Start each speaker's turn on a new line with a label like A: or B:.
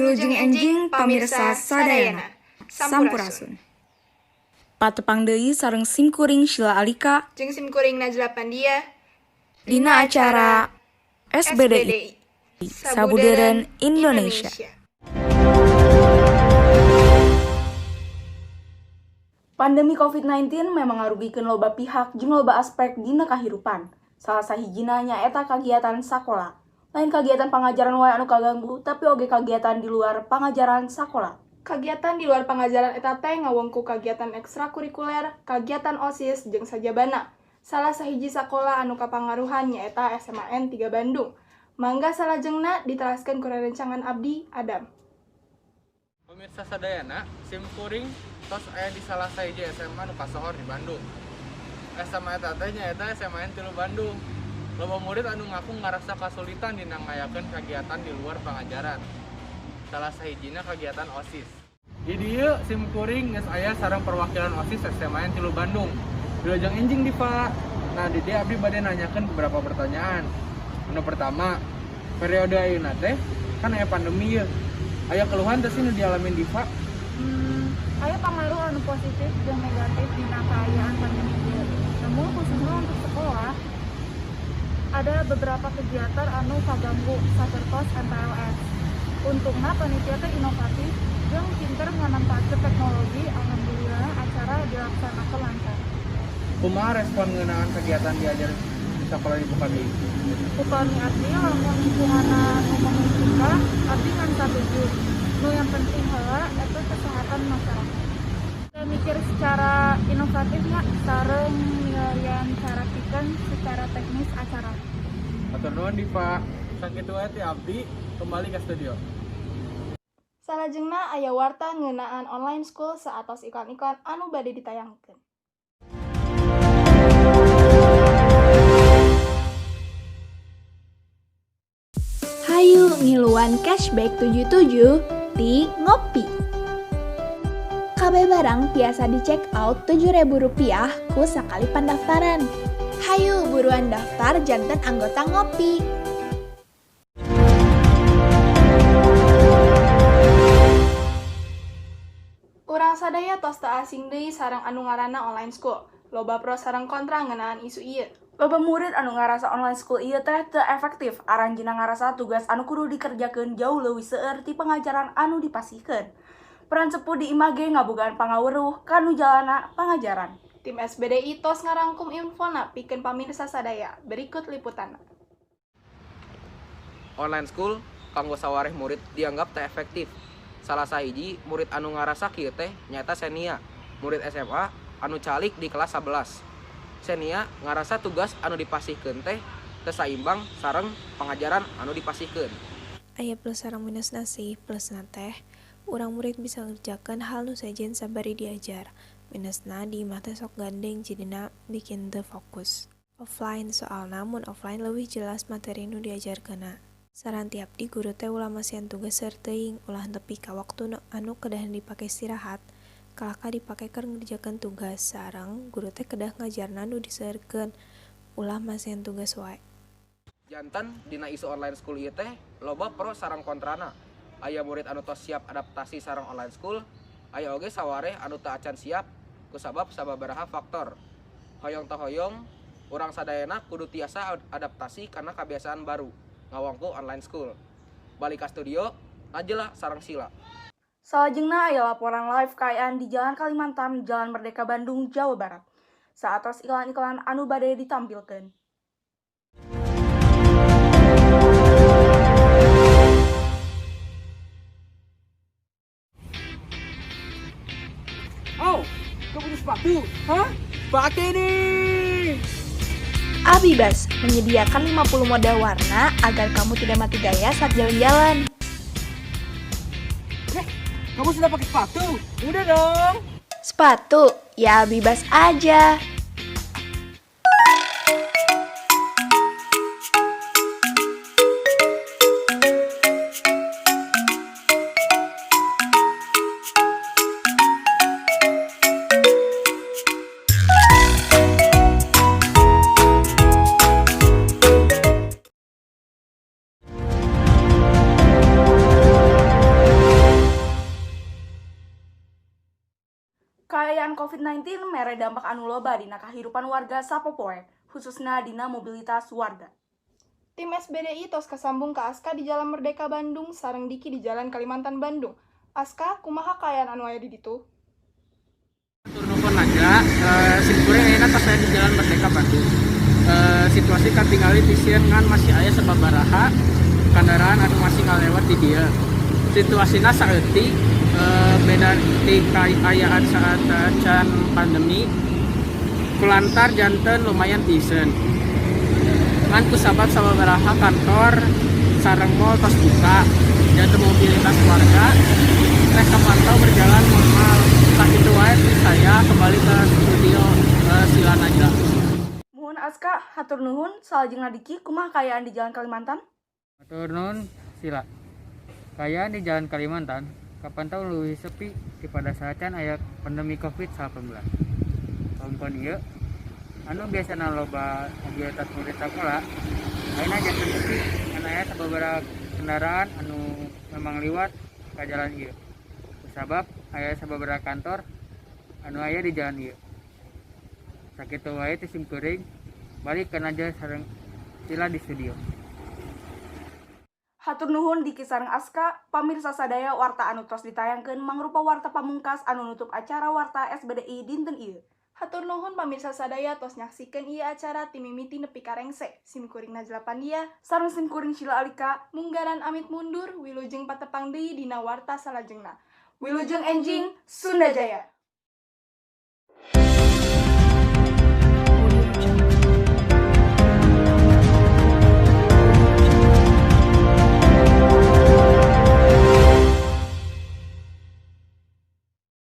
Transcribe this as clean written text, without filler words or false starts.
A: Wilujeng enjing pamirsa sadayana. Sampurasun. Patepang deui sareng simkuring Sheila Alika
B: jeung simkuring Najla Pandia
A: dina acara SBDI Sabudeureun Indonesia. Pandemi COVID-19 memang ngarugikeun loba pihak jeung loba aspek dina kahirupan. Salah sahijina nyaeta kagiatan sakola. Lain kagiatan pangajaran wae anu kaganggu, tapi oge kagiatan di luar pangajaran sakola.
B: Kagiatan di luar pangajaran eta teh ngawengku kagiatan ekstrakurikuler, kagiatan OSIS jeung sajabana. Salah sahiji sakola anu kapangaruhan nyaeta SMAN 3 Bandung. Mangga salajengna diteraskeun ku rerencangan abdi, Adam.
C: Pemirsa sadayana, sim kuring tos aya di salah sahiji SMA nu kasohor di Bandung. SMA eta teh nyaeta SMAN 3 Bandung. Loba murid anu ngaku ngarasa kasulitan dina ngayakeun kagiatan di luar pangajaran. Salah sahijina kagiatan OSIS. Di dieu sim kuring geus aya sareng perwakilan OSIS SMAN 3 Bandung. Wilujeng enjing, Diva. Nah, di dieu abdi bade nanyakeun beberapa pertanyaan. Anu pertama, periode ayeuna teh kan aya pandemi ye. Aya keluhan teh sih nu dialamin Diva?
D: Aya pangaruh anu positif dan negatif dina kaayaan pandemi ieu. Namun khususnya untuk sekolah ada beberapa kegiatan anu kaganggu sapertos MPLS. Untungna panitia teh inovatif jeung pinter ngamanfaatkeun teknologi, alhamdulillah acara dilaksanakan lancar.
C: Kumaha respon ngeunaan kegiatan diajar di sekolah dibuka deui?
D: Upami abdi, lamun lingkunganna nu memungkinkan, abdi ngan satuju. Nu yang penting heula eta kesehatan masyarakat. Kita mikir secara inovatif nya sareng milarian cara pikeun secara teknis acara.
C: Hatur nuhun, Diva. Sakitu wae ti abdi, kembali ke studio.
B: Salajengna aya warta ngeunaan online school saatos iklan-iklan anu bade ditayangkeun.
E: Hayu ngiluan cashback 77 di Ngopi. Kabeh barang tiasa di check out Rp7.000 ku sakali pendaftaran. Hayu buruan daftar janten anggota Ngopi.
B: Urang sadaya tos teu asing deui sareng anu ngaranna online school. Loba pro sareng kontra ngeunaan isu ieu.
A: Loba murid anu ngarasa online school ieu teh teu efektif, aranjeunna ngarasa tugas anu kudu dikerjakeun jauh leuwih seueur ti pangajaran anu dipasihkeun. Peran sepuh di imah ge ngabogaan pangaweruh kanu jalanna pangajaran.
B: Tim SBDI tos ngarangkum infona pikeun pamirsa sadaya. Berikut liputanna.
F: Online school kanggo sawareh murid dianggap teu efektif. Salah sahiji murid anu ngarasa kieu teh nyaeta Senia, murid SMA anu calik di kelas 11. Senia ngarasa tugas anu dipasihkeun teh teu saimbang sareng pangajaran anu dipasihkeun.
G: Aya plus sareng minusna sih. Plusna teh urang murid bisa ngerjakeun hal nu sejen sabari diajar. Minusna, di imah teh sok gandeng, jadina bikin teu fokus. Offline, soalna mun offline leuwih jelas materi nu diajarkeunna. Saran ti abdi, guru teh ulah masihan tugas seueur teuing, ulah nepi ka waktu anu kedah dipake istirahat kalahka dipake keur ngerjakeun tugas. Sareng guru teh kedah ngajarna nu diseueurkeun, ulah masihan tugas wae.
F: Janten dina isu online school ieu teh loba pro sareng kontrana. Aya murid anu tos siap adaptasi sareng online school, aya oge sawareh anu teu acan siap kusabab sababaraha faktor. Hoyong teu hoyong, urang sadayana kudu tiasa adaptasi kana kabiasaan baru ngawangku online school. Balik ka studio, Najla sareng Sila.
A: Salajengna aya laporan live kaayaan di Jalan Kalimantan, Jalan Merdeka Bandung, Jawa Barat. Saatos iklan-iklan anu bade ditampilkeun.
C: Oh, kau punya sepatu? Hah? Pakai nih!
E: Abibas menyediakan 50 model warna agar kamu tidak mati gaya saat jalan-jalan.
C: Kamu sudah pakai sepatu? Udah dong.
E: Sepatu, ya Abibas aja.
A: Kaayaan COVID-19 mere dampak anu loba dina kahirupan warga sapopoe, khususna dina mobilitas warga.
B: Tim SBDI tos kasambung ka Aska di Jalan Merdeka Bandung sareng Diki di Jalan Kalimantan Bandung. Aska, kumaha kaayaan anu aya di ditu?
C: Hatur nuhun, Najla. Simkuring ayeuna tos aya di Jalan Merdeka Bandung. Situasi katingali tisieun, ngan masih aya sababaraha kendaraan anu masih ngalewat di dieu. Situasina saeutik beda ti kaayaan saat can pandemi, kulantaran janten lumayan tiiseun. Ngan kusabab sababaraha kantor sareng mall tos buka, janten mobilitas warga teh kapantau berjalan normal. Sakitu wae ti saya, kembali ke studio, Sila, Najla.
A: Muhun Aska, hatur nuhun. Salajengna Diki, kumaha kaayaan di Jalan Kalimantan?
H: Hatur nuhun, Sila. Kaayaan di Jalan Kalimantan kapantau leuwih sepi daripada saacan aya pandemi COVID-19. Wewengkon ieu anu biasana loba mobilitas murid sakola ayeuna janten sepi, ngan aya sababaraha kendaraan anu memang liwat ka jalan ieu kusabab aya sababaraha kantor anu aya di jalan ieu. Sakitu wae ti simkuring, balik ka Najla sareng Sila di studio.
A: Hatur nuhun Diki sareng Aska. Pamirsa sadaya, warta anu tos ditayangkeun mangrupa warta pamungkas anu nutup acara Warta SBDI dinten ieu.
B: Hatur nuhun pamirsa sadaya tos nyaksikeun ieu acara ti mimiti nepi ka rengse. Sim kuring Najla Pandia
A: sareng sim kuring Sheila Alika
B: munggaran amit mundur, wilujeng patepang deui dina warta salajengna.
A: Wilujeng enjing, Sunda Jaya.